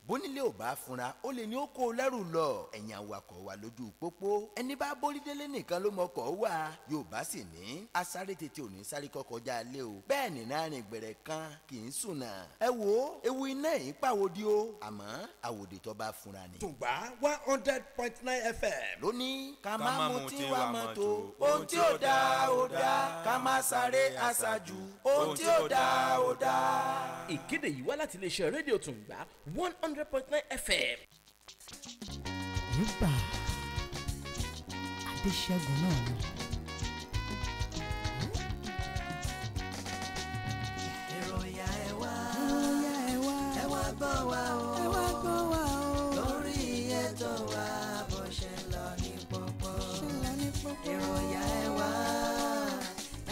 Bónílé ò bá funra ó lè ní ó kó o lẹ́rù lọ. Ẹ̀yin awakọ̀ wa lójú pópó, ẹni bá bórí délé nìkan ló mọkọ̀ wá. Yorùbá sì ní asáré tètè ò ní sáré kọkọjá lé o. Bẹ́ẹ̀ ni náírà gbẹ̀rẹ̀ kan kì í sùnà. Ẹ wo ewu iná yìí pàwọ́dí o, àmọ́ àwòdì tó bá funra ni. Tùngbà 100.9 FM. Lónìí ká má mutí wá mọ́tò, ohun tí ò dáa ò dáa, ká má sáré àṣàjù, ohun tí ò dáa ò dáa. Ìkéde yìí wá láti iléeṣẹ́ rédíò Tùngbà 100.9 FM. Nígbà Adéṣẹ́gun náà ni. Èròyà ẹ wá, ẹ wá gbọ́ wa o, ẹ wá gbọ́ wa o, lórí ètò wa bó ṣe ń lọ ní pópó. Èròyà ẹ wá,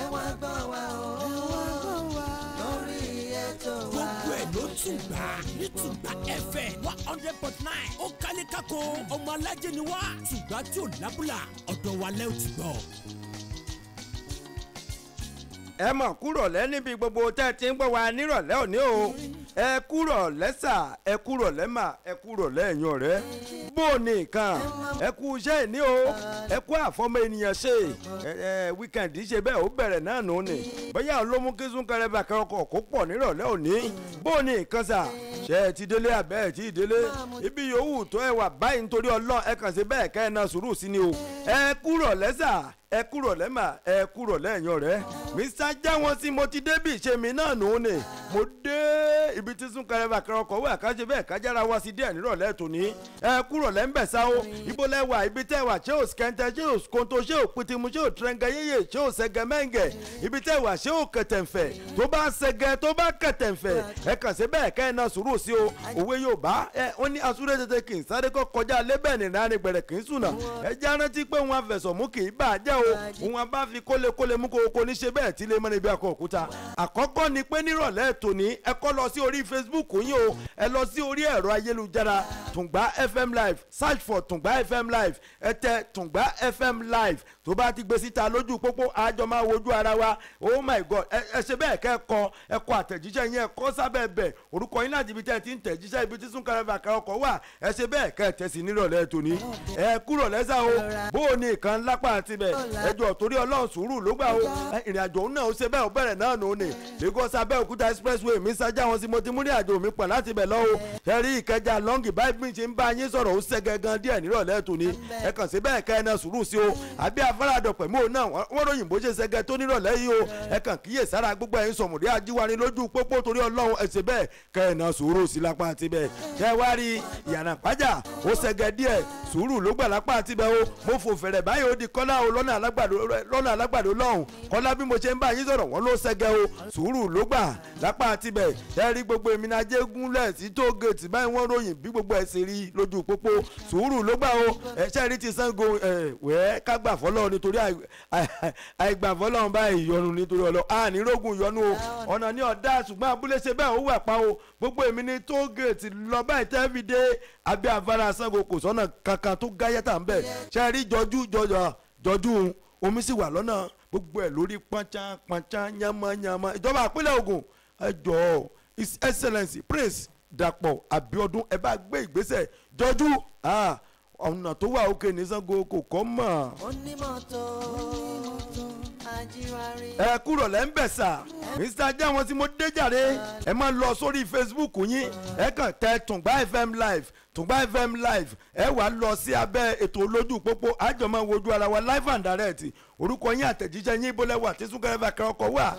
ẹ wá gbọ́ wa o, ẹ wá gbọ́ wa, lórí ètò wa. Gbogbo ẹ̀ ló Tùngbà ní Tùngbà FM 100.9 ó kálẹ̀ kákó ọmọ alájẹ ni wá. Tùngbà tí ò lábùlà ọ̀dọ̀ wa lẹ́ ò ti gbọ́. Ẹ mọ̀ kúrọ̀lẹ́ níbi gbogbo tẹ́ ẹ ti ń gbọ́ wa nírọ̀lẹ́ òní o. Ẹ kúrọ̀lẹ́ sà, ẹ kúrọ̀lẹ́ mà, ẹ kúrọ̀lẹ́ ẹ̀yin ọ̀rẹ́. Bó o ní nǹkan, ẹ kú iṣẹ́ ìní o, ẹ kú àfọmọ ènìyàn ṣe. Ẹ wíkẹ̀ndì ṣe bẹ́ẹ̀ ó bẹ̀rẹ̀ náà nù ní. Bóyá ló mú kí súnkẹrẹ bàkẹrẹ ọkọ̀ kó pọ̀ nírọ̀lẹ́ òní. Bó o ní nǹkan sà, ṣé ẹ ti délé àbẹ́ ẹ ti délé? Ibi yòówù tó ẹ wà báyìí nítorí Ọlọ́run ẹ kàn sí bẹ́ẹ̀ kẹ́ ẹ na sùúrù sí ni o. Ẹ kúrọ̀lẹ́ sà, ẹ kúrọ̀lẹ́ mà, ẹ kúrọ̀lẹ́ ẹ̀yin ọ̀rẹ́. Mr. Jáwọn sí mo ti débì ṣe mi náà nù ní. Mo dé ibi tí súnkẹrẹ bàkẹrẹ ọkọ̀ wà ká ṣe bẹ́ẹ̀ ká jára wá sí díẹ̀ nírọ̀lẹ́ tòní. Ẹ kúrọ̀lẹ́ ń bẹ̀ sá o. Ibo lẹ wà, ibi tẹ́ wà ṣé ò skẹ́ntẹ́, ṣé ò skonto, ṣé ò pitimu, ṣé ò trẹ́ngẹ́ yéyè, ṣé ò sẹ́gẹ́ mẹ́ngẹ́. Ibi tẹ́ wà ṣé ò kẹtẹ̀ǹfẹ̀, tó bá sẹ́gẹ́ tó bá kẹtẹ̀ǹfẹ̀, ẹ kàn sí bẹ́ẹ̀ kẹ́ ẹ na sùúrù sí o. Òwe Yorùbá ẹ wọ́n ní asúré tètè kì í sáré kọ́ kọjá lébẹ̀ ní náírà gbẹ̀rẹ̀ kì í sùnà. Ẹ já rántí pé wọn afẹ̀sọ̀ mú kì í bà á jẹ́ o. Òun bá fi kólekóle mú kókó ní ṣe bẹ́ẹ̀ tí lè mọ́ níbi akọ òkúta. Àkọ́kọ́ ni pé nírọ̀lẹ́ tòní ẹ kọ́ lọ sí orí Facebook yín o, ẹ lọ sí orí ẹ̀rọ ayélujára Tùngbà FM Live, search for Tùngbà FM Live, ẹ tẹ Tùngbà FM Live, tó bá ti gbé síta lójú pópó àjọ máa wojú ara wa. Oh my God, ẹ ṣe bẹ́ẹ̀ kẹ́ kọ ẹ kọ àtẹ̀jíṣẹ́ yín, ẹ kọ sábẹ́ bẹ̀ orúkọ yín láti ibi tẹ́ ẹ ti ń tẹ̀jíṣẹ́, ibi tí súnkẹrẹ fàkẹrẹ ọkọ̀ wà, ẹ ṣe bẹ́ẹ̀ kẹ́ tẹ̀ sí nírọ̀lẹ́ tòní. Ẹ kúrò lẹ́sà o, bó o ní ìkan lápá àti bẹ̀ ẹ jọ̀ọ́ torí Ọlọ́run sùúrù ló gbà o. Ìrìn àjò náà ó ṣe bẹ́ẹ̀ ó bẹ̀rẹ̀ náà nù ní Lagos Abẹ́òkúta expressway mi sájà wọn sí mo ti mú ní àjò mi pọ̀ láti bẹ̀ lọ o. Ẹ rí Ìkẹjà lọ́ngì báyìí bí n ṣe ń bá yín sọ̀rọ̀ ó ṣẹ́gẹ́ gan díẹ̀ nírọ̀lẹ́ tòní. Ẹ kàn sí bẹ́ẹ̀ kẹ́ ẹ náà sùúrù sí o. Àbí afárádọ̀ pẹ̀mú òun náà wọ́n ròyìn bó ṣe ṣẹ́gẹ́ tó nírọ̀lẹ́ yìí o. Ẹ kàn kíyè sára gbogbo ẹ̀yin sọ̀mùdí ajíwárin lójú pópó torí Ọlọ́run ẹ ṣe bẹ́ẹ̀ kẹ́ ẹ náà sùúrù sí lápá àti bẹ́ẹ̀. Ṣé wá rí ìyànà pàjá ó ṣẹ́gẹ́ díẹ̀ sùúrù ló gbà lápá àti bẹ́ẹ̀ o. Mo fò fẹ̀rẹ̀ báyìí ó di Kọ́lá o lọ́nà alágbàdo lọ́hùn. Kọ́lá bí mo ṣe ń bá yín sọ̀rọ̀ wọ́n ló ṣẹ́gẹ́ o, sùúrù ló gbà lápá àti bẹ́ẹ̀. Ẹ rí gbogbo èmi náà jẹ́ gúnlẹ̀ sí tóògèètì báyìí wọ́n ròyìn bí gbogbo ẹ̀ ṣe rí lójú pópó, sùúrù ló gbà o. Ẹ ṣe rí ti Ṣàngó ẹ wẹ́ ká gbà fọlọ́ nítorí àìgbà fọlọ́ báyìí ìyọnu nítorí ọlọ́ àní rógùn ìyọnu o. Ọ̀nà ní ọ̀dà ṣùgbọ́n abúlé ṣe bẹ́ẹ̀ ó wà pa o. Gbogbo èmi ní tóògèètì lọ báyìí tẹ́ fi dé abẹ́ afárá Ṣàngó kò sọ́nà kankan tó gáyẹ́tà ń bẹ̀. Ṣe rí jọjú jọjú omi sì wà lọ́nà gbogbo ẹ̀ lórí pọ́nchán pọ́nchán yánmọ́yánmọ́. Ìjọba ìpínlẹ̀ Ògùn ẹ jọ̀ọ́ His Excellency Prince Dàpọ̀ Abíọ́dún ẹ bá gbé ìgbésẹ̀ jọjú ọ̀nà tó wà òkè ní Ṣàngó kò kọ́ mọ̀. Onímọ̀tò ajíwárí. Ẹ kúrò lẹ́ ń bẹ̀ sà, Mr. Jáwọn tí mo dé jàre. Ẹ máa lọ sórí Facebook yín, ẹ kàn tẹ Tùngbà FM Live, Tùngbà FM Live, ẹ wàá lọ sí abẹ́ ètò olójú pópó àjọmọ́ wojú ara wa live and direct. Orúkọ yín àtẹ̀jíṣẹ́ yín ibo lẹ wà tí súnkẹrẹ fàkẹrẹ ọkọ̀ wà.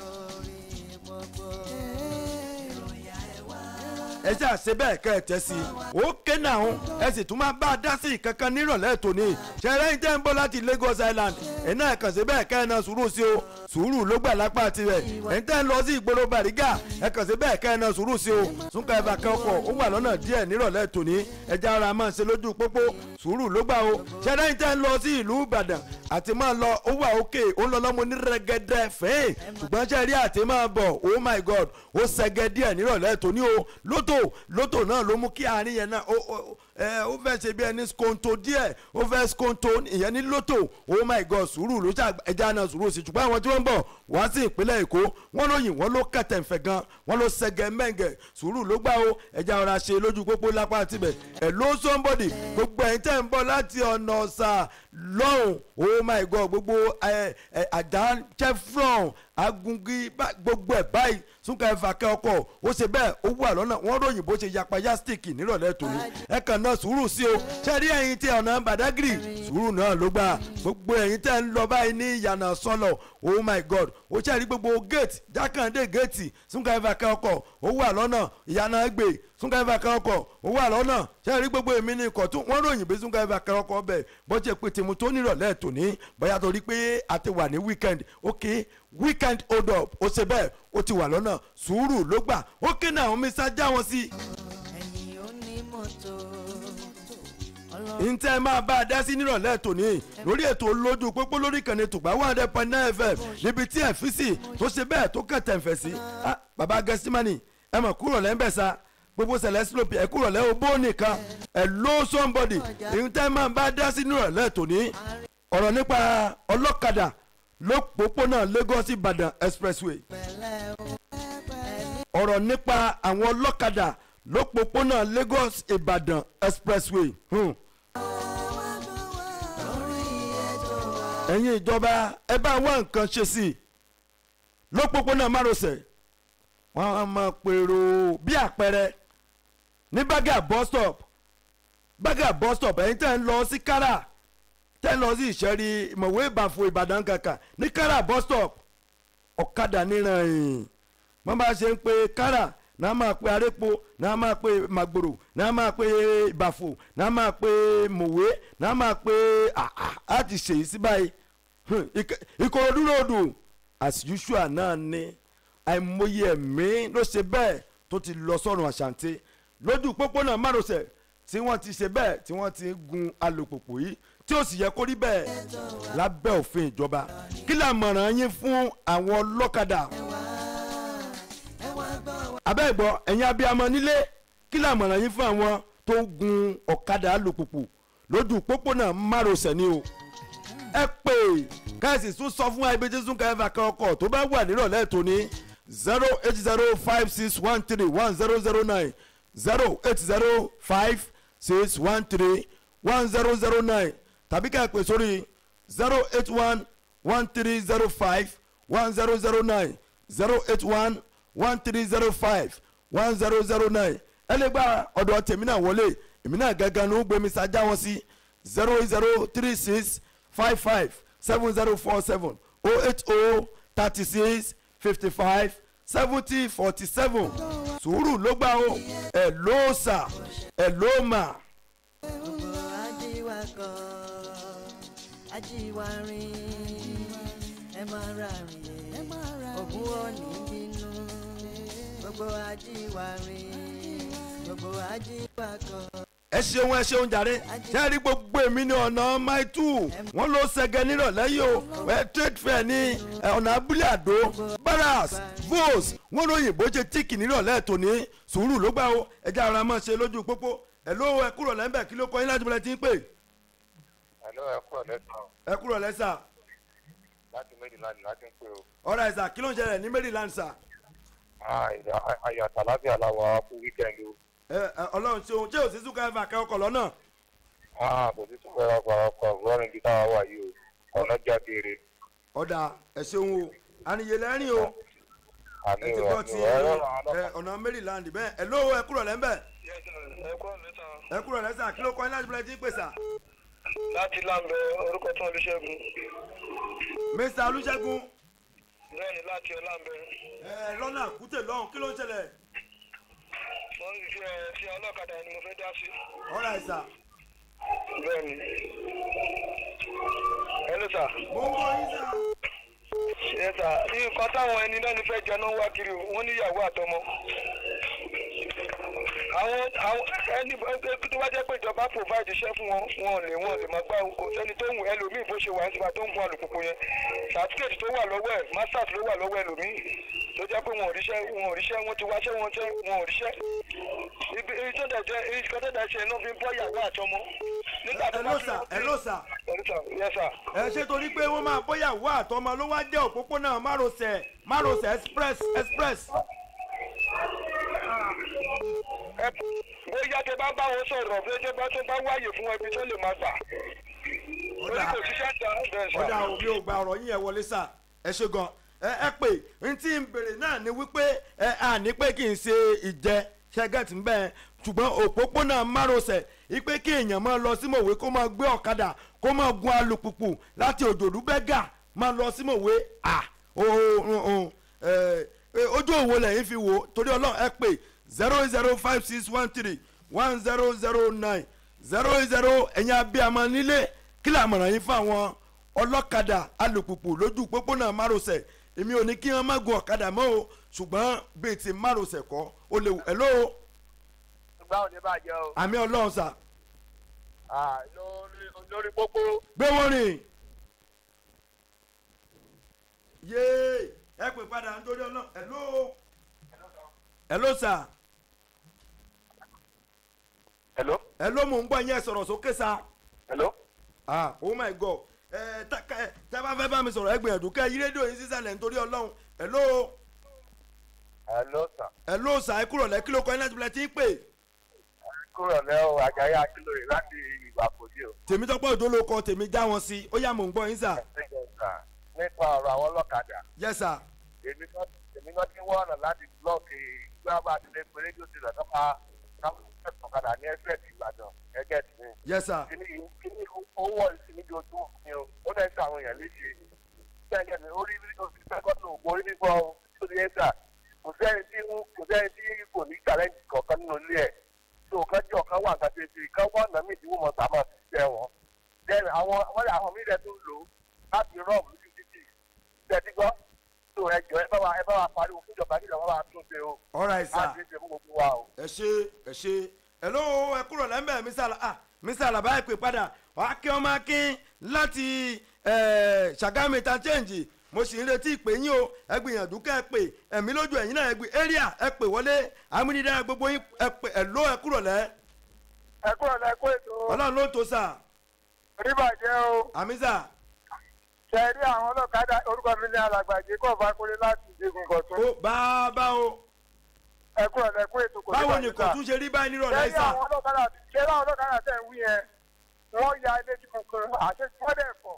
Ẹ ṣáà ṣe bẹ́ẹ̀ kẹ́ ẹ tẹ́ sí i ó ké náà ẹ sì tún máa bá a dá sí ìkankan nírọ̀lẹ́ tòní. Ṣẹlẹ́yìn tẹ́ ń bọ̀ láti Lagos Island ẹ̀ náà kàn sí bẹ́ẹ̀ kẹ́ ẹ náà sùúrù sí o, sùúrù ló gbà lápá tirẹ̀. Ẹ̀ ń tẹ́ ń lọ sí ìgboro Bàrígà ẹ kàn sí bẹ́ẹ̀ kẹ́ ẹ náà sùúrù sí o. Súnkẹrẹ fàkẹrẹ ọkọ̀ ó wà lọ́nà díẹ̀ nírọ̀lẹ́ tòní, ẹja ara máa ṣe lójú pópó, sùúrù ló gbà o. Ṣẹlẹ́yìn tẹ́ ń lọ sí ìlú Ìbàdàn Àti máa lọ ó wà òkè, ó ń lọ lọ́mọ onírẹ́gẹ́dẹ́ fẹ́ẹ́, ṣùgbọ́n ṣe rí àti máa bọ̀, oh my god, ó ṣẹgẹ díẹ̀ nírọ̀lẹ́ tòní o. Lótò lótò náà ló mú kí àárín yẹn náà ó fẹ́ ṣe bí ẹni skonto díẹ̀, ó fẹ́ skonto ìyẹn ní lótò. Oh my god, sùúrù ló ṣe, ẹja náà sùúrù sí. Ṣùgbọ́n àwọn tí wọ́n ń bọ̀ wá sí ìpínlẹ̀ Èkó, wọ́n lóyìn, wọ́n ló kẹtẹ̀ǹfẹ̀ gan, wọ́n ló ṣẹgẹ mẹ́ǹgẹ̀. Sùúrù ló gbà o, ẹja ọ̀rá ṣe lójú pópó lápá tibẹ̀. Ẹ̀ ló somebody, gbogbo ẹ̀yin tẹ́ ń bọ̀ láti ọ̀nà Ọ̀sà lọ́hùn, oh my god, gbogbo àjà chevron agungi gbogbo ẹ̀ báyìí, súnkẹrẹ fàkẹ́ ọkọ̀ ó ṣe bẹ́ẹ̀, ó wà lọ́nà. Wọ́n ròyìn bó ṣe yapa yásítìkì nírọ̀lẹ́ tòní. Ẹ kàn náà sùúrù sí o. Ṣe rí ẹ̀yin tí ọ̀nà Badagry, sùúrù náà ló gbà. Gbogbo ẹ̀yin tẹ́ ń lọ báyìí ní ìyànà sọlọ, oh my god, ó ṣe rí gbogbo gate Jákàndé gate, súnkẹrẹ fàkẹ́ ọkọ̀ ó wà lọ́nà. Ìyànà Ẹgbẹ́, súnkẹrẹ fàkẹ́ ọkọ̀ ó wà lọ́nà. Ṣe rí gbogbo èmi ní Ìkọ̀tún, wọ́n ròyìn bí súnkẹrẹ fàkẹ́ ọkọ̀ bẹ̀ bó ṣe pé tèmú tó nírọ̀lẹ́ tòní, bóyá torí pé a ti wà ní weekend. Ok, weekend hold up, ó ṣe bẹ́ẹ̀, ó ti wà lọ́nà. Sùúrù ló gbà. Ó ké náà àwọn mísà já wọn sí. Ẹ̀yin onímọ́tò. Ntẹ́ máa bá a dá sí nírọ̀lẹ́ tòní lórí ètò lójú pópó lórí ìkànnì Tùgbà 100.9 FM, níbi tí ẹ̀físì tó ṣe bẹ́ẹ̀ tó kẹ̀tẹ̀ ń fẹ̀ sí. Bàbá Gẹ́símánì, ẹ mọ̀ kúrò lẹ́ńbẹ̀ sa gbogbo sẹlẹsílòpì, ẹ kúrò lẹ́ obó nìkan. Ẹ ló somebody, ntẹ́ máa bá a dá sí nírọ̀lẹ́ tòní, ọ̀rọ̀ nípa ọlọ́kadà lópòpónà Lagos Ìbàdàn expressway, ọ̀rọ̀ nípa àwọn ọlọ́kadà lópòpónà Lagos Ìbàdàn expressway. Ẹ̀yin ìjọba, ẹ bá wá nǹkan ṣe sí i lópòpónà márosẹ̀. Wọ́n á máa pèrò bí àpẹẹrẹ ní Berger bus stop, Berger bus stop, ẹ̀yin tẹ́ ń lọ sí Kárà, tẹ́ ń lọ sí Ìṣẹ́rí, Ìmọ̀wé, Ìbàfò, Ìbàdàn kàkà, ní Kárà bus stop, ọ̀kadà níran ẹ̀yìn. Wọ́n bá ṣe ń pe Kárà náà máa pe Arépo, náà máa pe Màgbòrò, náà máa pe Ìbàfò, náà máa pe Mòwe, náà máa pe àá ti ṣèyí sí báyìí. Ìkòròdú ròdù as usual náà ni àìmọye ẹ̀mí ló ṣe bẹ́ẹ̀ tó ti lọ sọ́run àṣàǹtẹ̀ lójú pópónà márosẹ̀ tí wọ́n ti ṣe bẹ́ẹ̀ tí wọ́n ti gun alùpùpù yìí, tí ó sì yẹ kó rí bẹ́ẹ̀ lábẹ́ òfin ìjọba. Kí làmọ̀ràn yín fún àwọn ọlọ́kadà? Abẹ́ ìgbọ́, ẹ̀yin abiyamọ nílé, kí làmọ̀ràn yín fún àwọn tó gun ọ̀kadà alùpùpù lójú pópónà márosẹ̀ ni o? Ẹ pè káyọ̀sì tún sọ fún ibi tí súnkẹrẹ fàkẹrẹ ọkọ̀ tó bá wà nírọ̀lẹ́ tòní: 08056131009, 08056131009, tàbí ká ẹ pè sórí 08113051009, 08113051009. Ẹ lè gba ọ̀dọ̀ tèmi náà wọlé, èmi náà gangan ló ń gbé mi sájà wọn sí 08036557047, 08036557047. Sùúrù ló gbà o. Ẹ ló sà, ẹ ló mà. Gbogbo ajíwakọ̀, ajíwárin, ẹ máa ra rìn, ògùn òní bínú. Gbogbo ajíwárin, gbogbo ajíwakọ̀. Ẹ ṣeun, ẹ ṣeun jàre. Ṣe rí gbogbo èmi ní ọ̀nà mile two, wọ́n ló ṣẹgẹ nírọ̀lẹ́ yìí o. Ẹ trade fair ní ọ̀nà abúlé àdó, barras vos, wọ́n ròyìn bó ṣe tíìkì nírọ̀lẹ́ tòní. Sùúrù ló gbà o, ẹja ara máa ṣe lójú pópó. Ẹ ló, ẹ kúrò lẹ́ńbẹ̀. Kí ló kọ yín láti bọ̀lẹ̀ tí ń pè? Hello, ẹ kúrò lẹ́sàn. Ẹ kúrò lẹ́sà. Láti Maryland láti ń pè o. Ọ̀rọ̀ ẹ̀sà, kí ló ń ṣẹlẹ̀ ní Maryland sà? Ayọ̀ àtàláfíà la wà fún weekend o. Ọlọ́run ṣeun. Ṣé òsì súnkẹrẹ fàkẹrẹ ọkọ̀ lọ́nà? Kò sí súnkẹrẹ fàkẹrẹ ọkọ̀ lọ́rùn ibi táwa wà yìí o, ọ̀nà jáde. Ọ̀dà, ẹ ṣeun o, àníyè lẹ́rìn o. Ẹ ti gbọ́ ti ọ̀nà Maryland bẹ́ẹ̀. Ẹ lówó, ẹ kúrò lẹ́ńbẹ̀. Ẹ kúrò lẹ́sà. Kí ló kọ́ yín láti bẹ̀rẹ̀ tí ń pèsà? Láti Lámbẹ́, orúkọ tún Olúṣẹ́gun. Mr Olúṣẹ́gun. Bẹ́ẹ̀ni, láti Ọlámbẹ́. Ẹ lọ́nà àkútè lọ́hùn, kí ló ń ṣẹlẹ̀? Mo ń fi fi ọlọ́kadà ni mo fẹ́ dá sí. Ọ̀rọ̀ ẹ̀sà. Bẹ́ẹ̀ni. Hello sir. Mo ń bọ̀ yín sà. Yes sir. Nǹkan táwọn ẹni náà ní fẹ́ jẹ náà wá kiri o, wọ́n níyàwó àtọmọ. Àwọn ẹni tó bá jẹ́ pé ìjọba provide iṣẹ́ fún wọn, wọn lè máa gbá. Kò sẹ́ni tó ń wù ẹlòmíì bó ṣe wà ní sípa tó ń gun alùpùpù yẹn. Certificate tó wà lọ́wọ́ ẹ̀, masters ló wà lọ́wọ́ ẹlòmíì, tó jẹ́ pé wọn ò ríṣẹ́, wọn ti wáṣẹ́, wọn tẹ́ wọn ò ríṣẹ́. Ibi tó dẹ̀ jẹ́ ibi tó dẹ̀ ṣe iná fi ń bọ́ ìyàwó àtọmọ. Hello sir, hello sir. Yes sir. Ẹ ṣe torí pé wọ́n máa bọ́yàwó àtọmọ ló wá jẹ́ òpópónà márosẹ̀ express. Bóyá tẹ bá bá wọn sọ̀rọ̀, bí tẹ bá tó bá wáyè fún ẹbí tó lè máa gbà. Ọ̀dà òbí ò gba ọ̀rọ̀ yín ẹ̀ wọlé sà, ẹ ṣe gan. Ẹ pè n tí ń bèrè náà ni wípé ẹ à ní pé kì í ṣe ìjẹ ṣẹ́gẹ̀tì ń bẹ́ẹ̀, ṣùgbọ́n òpópónà márosẹ̀ ipe kí èèyàn máa lọ sí Mòwe kó máa gbé ọ̀kadà kó máa gun alùpùpù láti Òjòdú Bẹ́gà máa lọ sí Mòwe. Ojú òwò lẹ́yìn fi wò torí Ọlọ́run. Ẹ pè 08056131009 00. Ẹ̀yin abiyamọ nílé, kí làmọ̀ràn yín fún àwọn ọlọ́kadà alùpùpù lójú pópónà márosẹ̀? Èmi ò ní kí wọ́n má gun ọ̀kadà mọ́ o, ṣùgbọ́n bíi ti márosẹ̀ kọ́ ó léwu. Ẹ̀ lóo. Báwo ni bàjẹ́ o. Àmì Ọlọ́run sà. Lórí pópó. Gbé wọn rìn. Yéé, ẹ pè padà nítorí Ọlọ́run. Ẹ̀ lóo. Hello sir. Hello. Hello, mo ń gbọ́ yín, ẹ sọ̀rọ̀ sókè sá. Hello. Ah, oh my God. Ẹ tẹ́ bá fẹ́ bá mi sọ̀rọ̀, ẹ gbìyànjú kẹ́ yí rédíò yín sísàlẹ̀ nítorí Ọlọ́run. Hello. Hello sir. Hello sir, ẹ kúrò lẹ́, kí ló kọ́ ẹ láti bilẹ̀ tí ń pè. Kúrò lẹ́ o, Àjàyí Akínlóye láti Ìgbàkòdì o. Tèmítọ́pẹ́ Òjó ló kọ tèmi, já wọn sí. Ó yá, mò ń gbọ́ yín sà. Nípa ọ̀rọ̀ àwọn ọlọ́kadà. Yes sir. Èmi náà ti wọ́n ọ̀nà láti blọ́ọ̀kì gbábà àti lè pe rédíò sílẹ̀ lọ́pàá ọ̀kadà ní express Ìbàdàn ẹgẹ́ tì mí. Yes sir. Kíní owó ìsinmi di ojú mi o, ó dẹ̀ ṣe àwọn èèyàn léṣe. Sẹ́yìn mi orí fẹ́kọ̀tù orí fífọ́ o, tó ti yẹ sà. Kò sẹ́ni tí kò ní challenge kọ̀ọ̀kan nínú ilé ẹ̀. Tó kán jẹ́ ọ̀kan wà nǹkan tètè kán wọ́n ọ̀nà míì tí wọ́n mọ̀ sàmọ̀ ṣiṣẹ́ wọn. Then àwọn míì rẹ̀ tún lò láti rọ́ọ̀bù lójú títì. Tẹ́tí gbọ́, tó ẹ jọ̀ọ́, ẹ bá wa pariwo fún ìjọba kí ìjọba bá tún ṣe o. All right sir. Á ti ṣe fún gbogbo wa o. Ẹ ṣe, ẹ ṣe. Hello, ẹ kúrò lẹ́ńbẹ̀. Mr. Alaba, ẹ pè padà. Akin ọmọ Akin láti Ṣàgámù interchange, mo sì ń retí ìpè yín o. Ẹ gbìyànjú kẹ́ ẹ pè ẹ̀mí lójú ẹ̀yìn náà, ẹ gbì area, ẹ pè wọlé amúnidá gbogbo yín, ẹ pè. Hello, ẹ kúrò lẹ́. Ẹ kúrò lẹ́, kó ètò. Ọlọ́run ló ń tó sà. Orí bàjẹ́ o. Àmín sà. Ṣe rí àwọn ọlọ́kadà, orúkọ mi ní Alàgbà Jacob Akúnlé láti Ìjẹ̀gùn Kọ̀tún. Ó bàbá o. Ẹ kúrò lẹ́, kó ètò, kò ní. Báwo ni Kọ̀tún ṣe rí báyìí nírọ̀lẹ́ sà? Ṣé rí àwọn ọlọ́kadà tẹ̀ ń wí yẹn, wọ́n ya ilé tí mo kan àṣẹ tí wọ́n dẹ̀ fọ̀.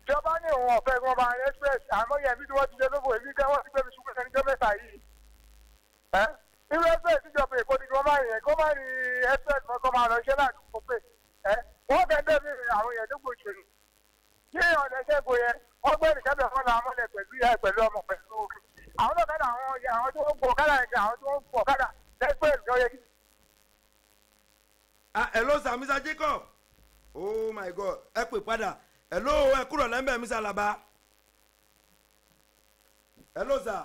Ìjọba ní òun ọ̀fẹ́ kí wọ́n máa express, àmọ́ yẹn bí wọ́n ti ṣe lóko, èmi kẹ́ wọ́n ti gbé mi ṣubú ẹni jọ́ mẹ́ta yìí. Irú express ìjọba Èkó ni kí wọ́n máa rìn, kó má rí express mọ́, kó máa lọ iṣẹ́ láàdúgbò pé wọ́n fẹ́ bẹ́ẹ̀ mi àwọn èèyàn tó gbòòṣèlú ní ọ̀nà ìṣẹ́gun yẹn, wọ́n gbé nìkan bẹ̀ wọ́n la mọ́lẹ̀ pẹ̀lú ìyá ẹ̀ pẹ̀lú ọmọ pẹ̀lú òkè. Àwọn ọlọ́kadà, àwọn tó ń gbọ̀ ọ̀kadà yẹn, àwọn tó ń gbọ̀ ọ̀kadà lẹ́gbẹ̀ẹ́ ìjọ yẹn. Hello sir, Mr. Jacob, oh my God, ẹ pè padà. Hello, ẹ kúrò lẹ́ńbẹ̀. Mr. Alaba, hello sir,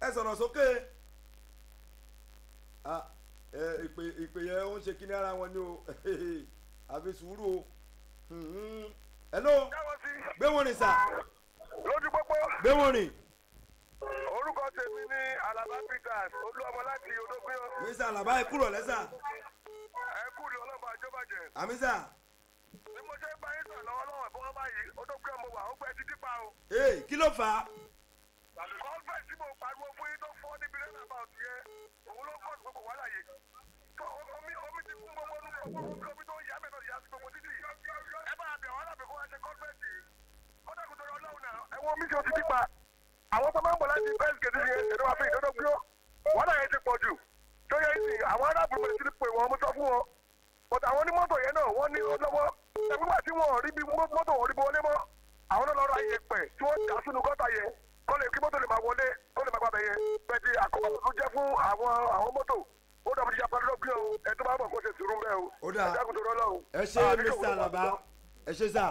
ẹ sọ̀rọ̀ sókè. Ìpè yẹn ó ń ṣe kíní ara wọn ni o, àfi sùúrù o. Hello, gbé wọn rìn sà. Lójú pópó. Gbé wọn rìn. Orúkọ tèmi ní Alaba Peters Olúọmọ láti Odógbé. Mr. Alaba, ẹ kúrò lẹ́sà. Ẹ kúrò, ọlọ́mọ àjọbàjẹ́. Àmín sà. Bí mo ṣe ń bá yín sọ̀rọ̀ lọ́wọ́lọ́wọ́ ìfowópamọ́ báyìí, Odógbé ọmọ wà ó gbẹ títí pa o. Ee, kí ló fà á? Kọ́ńfẹ̀sì tí mo pariwo fún yín tó fọ́ níbi rẹ́nà about yẹn, òun ló kọ́ gbogbo wàhálà yìí. Omi ti kún gbogbo nínú omi tó yá mẹ́ta yá sí gbogbo títì. Ẹ bá bẹ̀ wọ́n lábẹ́ kó wá ṣe kọ́ńfẹ̀sì. Kọ́dà kò tọrọ Ọlọ́run náà, ẹ wo omi tí o ti dípa. Àwọn tó máa ń bọ̀ láti bẹ́ẹ̀sì kejì yẹn, èdè wa fi ìdọ́dọ́ gbé ó. Wàhálà yẹn ti pọ̀ jù. Tó yẹ ìsìn, àwọn aráàlú bẹ̀rẹ̀ sí ní pè wọ́n, mo sọ fún wọn. But àwọn onímọ́tò yẹn náà, wọ́n ní lọ́wọ́. Ẹgbẹ́ tí wọ́n rí bí mọ́tò wọn rí bí wọlé mọ́. Àwọn náà lọ ra iyẹ̀pẹ̀ tí wọ́n dà sínú gọ́tà yẹn, kọ́ lè kí mọ́tò lè máa wọlé, kó lè máa gbàbẹ̀ yẹn. Bẹ́ẹ̀ ti àkọ́kọ́ tó jẹ́ fún àwọn mọ́tò, ó dàbí ti yapa lọ́gbìn o. Ẹ tó bá bọ̀ kó ṣe sùúrù mẹ́ o. Ó dáa. Ẹ dákun tó rọ́ lọ́hùn. Ẹ ṣe, Mr. Alaba, ẹ ṣe sà,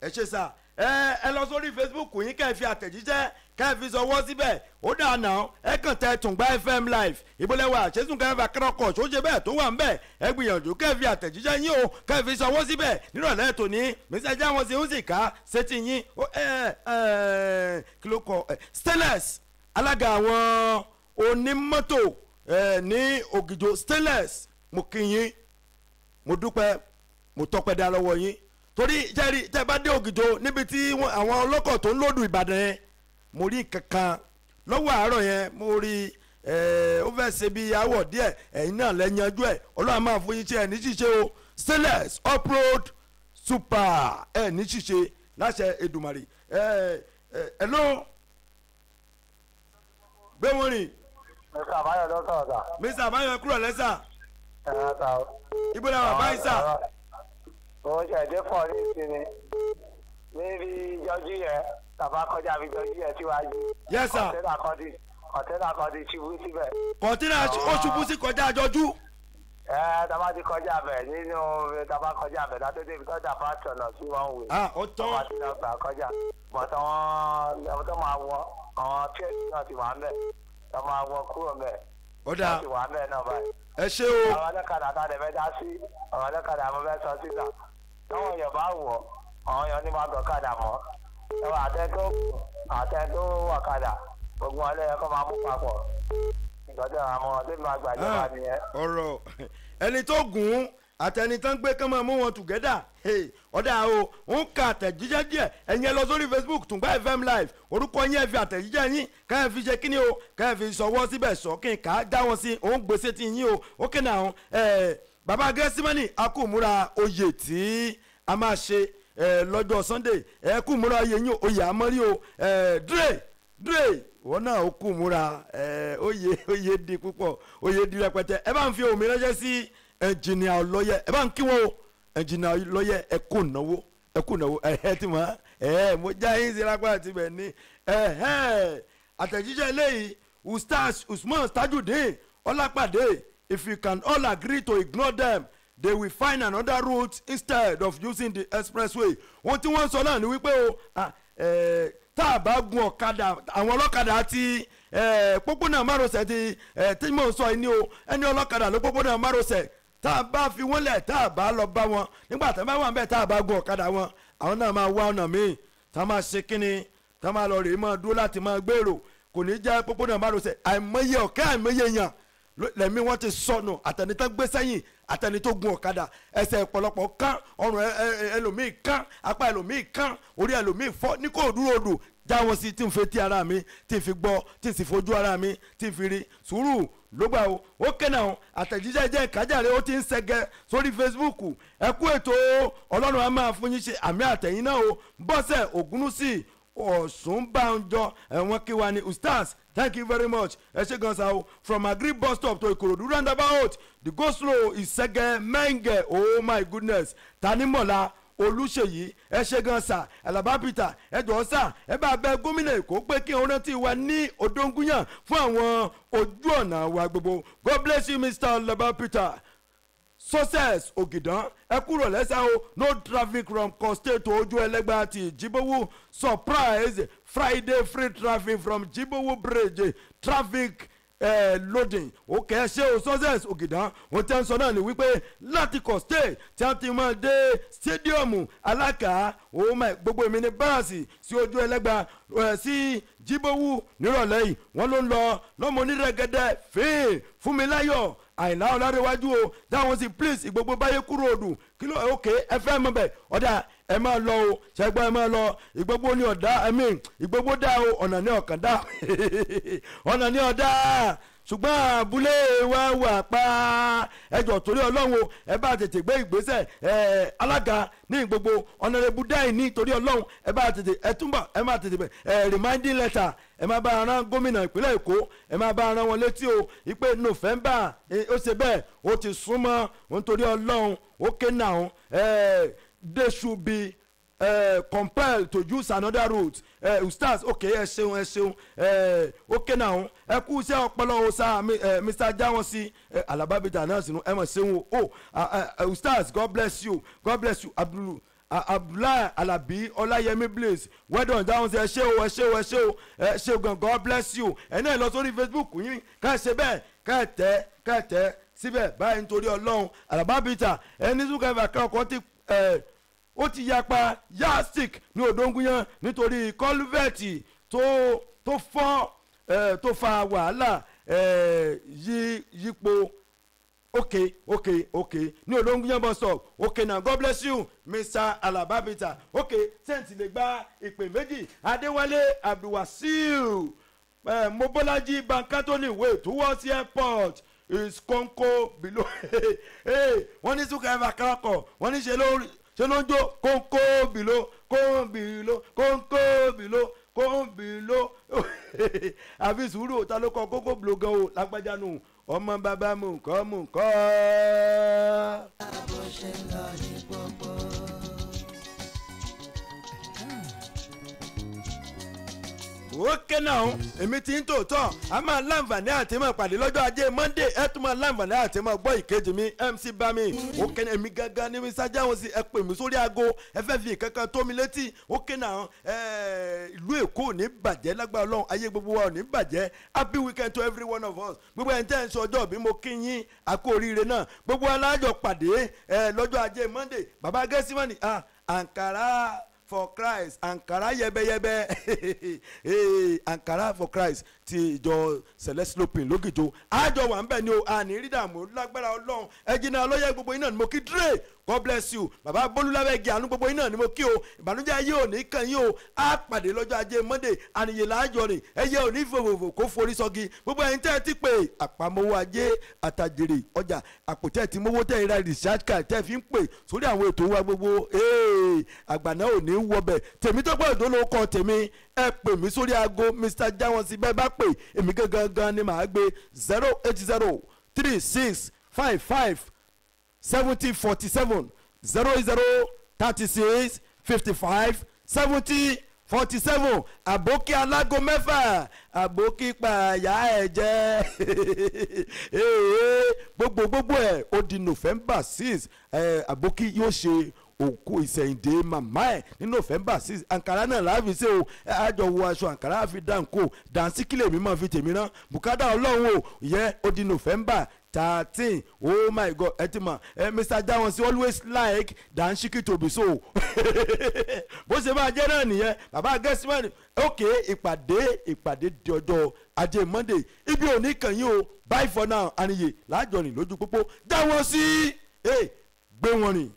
ẹ ṣe sà. Ẹ lọ sórí Facebook yín, kẹ́ ẹ fi àtẹ̀jíṣẹ́, kẹ́ ẹ fi sọwọ́ síbẹ̀. Ó dà náà, ẹ kàn tẹ Tùngbà FM live. Ìbólẹ́wà ṣẹ́sùn kẹfà kẹ́rọ̀kọ̀ tó ṣe bẹ́ẹ̀ tó wà ń bẹ̀. Ẹ gbìyànjú kẹ́ ẹ fi àtẹ̀jíṣẹ́ yín o, kẹ́ ẹ fi sọwọ́ síbẹ̀ nírọ̀lẹ́ tòní. Mr. Jáwọn ṣe ń sì ká sétí yín. Ó ẹ ẹ kí ló kọ ẹ? Stainless, alága àwọn onímọ́tò ní Ògìjò, Stainless, mo kí yín, mo dúpẹ́, mo tọpẹ́ dá lọ́wọ́ yín, torí jẹ́rìí tẹ́ bá dé Ògìjò níbi tí àwọn ọlọ́kọ̀ tó ń lòdù Ìbàdàn yẹn, mo rí kankan lọ́wọ́ àárọ̀ yẹn, mo rí ó fẹ́ ṣe bí awọ̀ díẹ̀. Ẹ̀yin náà lẹ yanjú ẹ̀. Ọlọ́run máa fún yín ṣe, ẹ̀ ní ṣíṣe o. Stainless uproad super, ẹ̀ ní ṣíṣe láṣẹ Èdùmàrè. Ẹ̀ ẹ̀ ẹ̀ ló gbé wọn rìn. Mr. Abayo ló sọ̀rọ̀ sà. Mr. Abayo, kúrò lẹ́sà. Ẹ sà o. Ibo la wà báyìí sà? Mo ṣe ẹ̀dẹ́ fọ́ ní ìsinmi níbi jọjú yẹn, tàbá kọjá bí jọjú yẹn síwájú. Yes, sir. Kọ̀ńténà kan ti ṣubú síbẹ̀. Kọ̀ńténà ó ṣubú sí kọjá àjọjú. Ẹ tàbá ti kọjá bẹ̀ nínú, tàbá kọjá bẹ̀ látó débi tọ́jà pásítọ̀ náà sí wọn wò. Ah, ó tán. Tàbá ti lọ gbà kọjá. Bọ̀tọ̀ wọn tó máa wọ àwọn pẹ́ẹ́sì náà ti wà ń bẹ̀, tó máa wọ kúrò ń bẹ̀. Ó dáa. Wọ́n ti wà ń bẹ̀ náà báyìí. Ẹ ṣé o. Àwọn ọlọ́kadà tá a lè fẹ́ dá sí, àwọn ọlọ́kadà mo fẹ́ sọ síta, táwọn èèyàn bá wọ̀, àwọn èèyàn ní máa gọ̀kadà mọ́ ẹwà, àtẹ tó wọ̀kadà, gbogbo wọn lẹ́yìn kó máa mú papọ̀ ìgbọ́dọ̀ àwọn ọdún máa gbàjọba nìyẹn. Ọ̀rọ̀ ẹni tó gùn ún àtẹni tán gbé kán máa mú wọn together. Ọ̀dà o, ń ka àtẹ̀jíṣẹ́ díẹ̀. Ẹ̀yin ẹ lọ sórí Facebook, Tùngbà FM live, orúkọ yín, ẹ fi àtẹ̀jíṣẹ́ yín, ká ẹ fi ṣe kíni o, ká ẹ fi sọwọ́ síbẹ̀, sọ kí n kà á dá wọn sí òun gbèsè tí yín o. Ó kí náà ẹ bàbá Gẹ́símánì, a kò múra oyè tí a máa ṣe lọ́jọ́ Sunday. Ẹ kú múra oyè yín, oyè àmọ́rí o. Dre dre, wọn náà ó kú múra oyè, oyè di púpọ̀, oyè di rẹpẹtẹ. Ẹ bá ń fi omi ránṣẹ́ sí ẹnjìnìà ọlọ́yẹ, ẹ bá ń kí wọn o. Ẹnjìnìà ọlọ́yẹ, ẹ kú náwó, ẹ kú náwó. Ẹ ẹ ti mọ ẹ, mo já yín sí lápá àti bẹ̀ ní ẹ ẹ àtẹ̀jíṣẹ́ eléyìí, Ustaz Usman Tajudeen Ọlápàdé: "If you can all agree to ignore them, they will find another route instead of using the expressway." Ohun tí wọ́n sọ náà ni wípé o, tá a bá gun ọ̀kadà, àwọn ọlọ́kadà ti pópónà márosẹ̀ ti tí mò ń sọ yìí ni o, ẹni ọlọ́kadà ló pópónà márosẹ̀, tá a bá fi wọ́n lẹ̀, tá a bá lọ bá wọn nígbà tá a bá wà ń bẹ̀, tá a bá gun ọ̀kadà wọn, àwọn náà máa wá ọ̀nà míì tá a máa ṣe kínni, tá a máa lọ rèé máa dúró láti máa gbèrò. Kò ní jẹ́ pópónà márosẹ̀. Àìmọye ọ̀kẹ́, àìmọye èèyàn lẹ́mí wọ́n ti sọnù, àtẹni tó gbé sẹ́yìn, àtẹni tó gun ọ̀kadà. Ẹsẹ̀ ọ̀pọ̀lọpọ̀ kán, ọrùn ẹlòmíì kán, apá ẹlòmíì kán, orí ẹlòmíì fọ́ ní kò dúró odò. Já wọn sí tí n fi ti ara mi, tí n fi gbọ́, tí n sì fojú ara mi, tí n fi rí. Sùúrù ló gbà o. Ó kẹ́nà o. Àtẹ̀jíṣẹ́ jẹ́ ìkájàre, ó ti ń ṣẹ́gẹ́ sórí Facebook. Ẹ kú ètò, Ọlọ́run á máa fún yín ṣe, àmì àtẹ̀yìn náà o. Bọ́sẹ̀ Ògúnúsì Ọ̀ṣunbánjọ, ẹ̀wọ̀n kí wa ni. Ustaz, thank you very much, ẹ ṣe gan sa o. From Agri bus stop to Ikorodu roundabout, the go slow is sẹ́gẹ́ mẹ́ngẹ̀. Oh my goodness. Tanimọ̀lá Olùṣèyí, ẹ ṣe gan sa. Alaba Peter, ẹ jọ̀ọ́ sà, ẹ bá bẹ gómìnà Èkó pé kí òun rántí wa ní Odóngúyàn fún àwọn ojú ọ̀nà wa gbogbo. God bless you, Mr. Alaba Peter. Success Ògìdán, ẹ kúrò lẹ́sà o. No traffic from Costate to Ojú Ẹlẹ́gbà àti Jibowu. Surprise, Friday free traffic from Jibowu bridge, traffic loading. Òkè, ẹ ṣe o, Success Ògìdán. Wọ́n ti ń sọ náà ni wípé láti Costate tí a ti máa dé stadium Alákà, oh my, gbogbo èmi ní báàsì sí Ojú Ẹlẹ́gbà sí Jibowu nírọ̀lẹ́ yìí, wọ́n ló ń lọ lọ́mọ onírẹ̀gẹ̀dẹ̀ fíìn. Fúnmiláyọ̀ Àìlá Ọlárẹ̀wájú o, dáwọn sí please, ìgbogbo báyé kúrò odù kí ló? Òkè, ẹ fẹ́ mọ̀ bẹ̀, ọ̀dà ẹ máa lọ o, ṣẹgbọ́n ẹ máa lọ. Ìgbogbo ní ọ̀dà ẹ̀mí ìgbogbo dá o, ọ̀nà ní ọ̀kàn dá, ọ̀nà ní ọ̀dà, ṣùgbọ́n abúlé wa wà pa. Ẹjọ́ torí Ọlọ́run o, ẹ bá tètè gbé ìgbésẹ̀. Ẹ alága ní gbogbo ọ̀nàrẹ́bù dáì ní torí Ọlọ́run, ẹ bá tètè, ẹ túnbọ̀, ẹ má tètè bẹ̀ ẹ reminding letter, ẹ má bá rán gómìnà ìpínlẹ̀ Èkó, ẹ má bá rán wọn létí o ìpè November ó ṣe bẹ́ẹ̀, ó ti súnmọ́ nítorí Ọlọ́run. Ó ké náà ẹ, they should be compelled to use another route. Ustaz, okay, ẹ ṣeun, ẹ ṣeun. Okay now, ẹ kú iṣẹ́ ọpọlọ o sá, Mr. Jawansi Alababita náà sínú, ẹ mọ̀ ṣeun o. Oh, Ustaz, God bless you, God bless you. Abdul Abdullahi Alabi Ọláyẹmí Blaze, well done dáhùn sí. Ẹ ṣé o, ẹ ṣé o, ẹ ṣé o, ẹ ṣé o gan. God bless you. Ẹ náà lọ sórí Facebook yín, ká ṣe bẹ́ẹ̀, ká tẹ̀, ká tẹ̀ síbẹ̀ báyìí nítorí Ọlọ́run. Alaba Peter ẹni súnkẹfà kan ọkọ̀ ti ẹ̀ ó ti yapa yastik ní Odóńgúnyán nítorí culvert tó fọ́ tó fa wàhálà yí yípo. Okay, ní Odóńgúnyán bus stop. Okay now, God bless you, Mr. Alaba Peter. Okay, sẹ́ǹtì lè gba ìpè méjì. Adéwálé Abdulwasiu, Mobolaji Bankatoli way towards airport is kónkó below. Wọ́n ní súnkẹrẹ kọ́kọ́, wọ́n ní ṣe ló ń jó kónkó below, kónkó below, kónkó below, kónkó below. Àfi sùúrù, ta ló kọ kónkó below gan o? Lágbájá nù, ọmọ bàbá mú nǹkan mú nǹkan. Bó ṣe ń lọ ní pópó. Ókè náà, èmi ti ń tòótọ́. A máa láǹfààní àti máa pàdé lọ́jọ́ ajé Monday. Ẹ tún máa láǹfààní àti máa gbọ́ ìkejì mi, MC Bami. Ókè náà, èmi gangan ní Mr. Jáwọ́sí. Ẹ pè mí sórí aago, ẹ fẹ́ fi nǹkan kan tó mi létí. Ókè náà, ìlú Èkó ò ní bàjẹ́ lágbára Ọlọ́run, ayé gbogbo wa ò ní bàjẹ́. Happy weekend to every one of us. Gbogbo ẹni tẹ́ ń sọ ọjọ́ bí, mo kí yín àkó oríire náà. Gbogbo alájọ pàdé lọ́jọ́ ajé Monday. Bàbá Gẹ́símọ́nì, ah, Ankara for Christ, Ankara yẹbẹyẹbẹ. Hey, Ankara for Christ ti ìjọ Celeste Lopin lókìjọ àjọ wà ń bẹ̀ ni o. Àní rí dààmú lágbára Ọlọ́run. Ẹ̀jìnà ọlọ́yẹ, gbogbo iná ni mo kí. Dre, God bless you. Bàbá Bólúlábẹ́gi àánú, gbogbo iná ni mo kí o. Ìbànújẹ́ ayé ò ní kàn yín o. Á pàdé lọ́jọ́ ajé Monday. Àníyè láàjọ rìn, ẹyẹ ò ní fòfòfò kó forí sọ́gi. Gbogbo ẹ̀yin tẹ́ ẹ ti pè, àpamọ́wọ́ ajé àtàjèrè ọjà, àpòtẹ́ ti mówó tẹ́ ẹ ra recharge card tẹ́ ẹ fi ń pè sórí àwọn ètò wa gbogbo, àgbàná ò ní wọbẹ̀. Tèmi tó gbọ́dọ̀ ló kọ tèmi. Ẹ pè mí sórí aago, Mr. Jáwọ́nsí. Bẹ́ẹ̀ bá pè, èmi gangan gan ni màá gbé: 08036557047, 0036557047. Àbókí alágo 6, àbókí pààyà ẹ̀ jẹ́ gbogbo gbogbo ẹ̀. Ó di November 6. Àbókí yóò ṣe òkú ìsẹ̀yìndé màmá ẹ̀ ní November 6. Àǹkárá náà láàfin ṣe o. Àjọ wo aṣọ àǹkárá fi dáǹkó dànsíkìlẹ̀ mi máa fi tèmi rán bùkátà Ọlọ́run o. Yẹ ó di November 13. Oh my God, ẹ ti mọ̀ ẹ, Mr. Jawansi always like dansiki to be so. Bó ṣe máa jẹ́ náà nìyẹn. Bàbá Gẹ́símọ́nì, ok. Ìpàdé di ọjọ́ ajé Monday. Ibi ò ní kàn yín o. Bye for now. Àníyè lájọrin lójú pópó. Jáwọ́ sí gbé wọn rìn.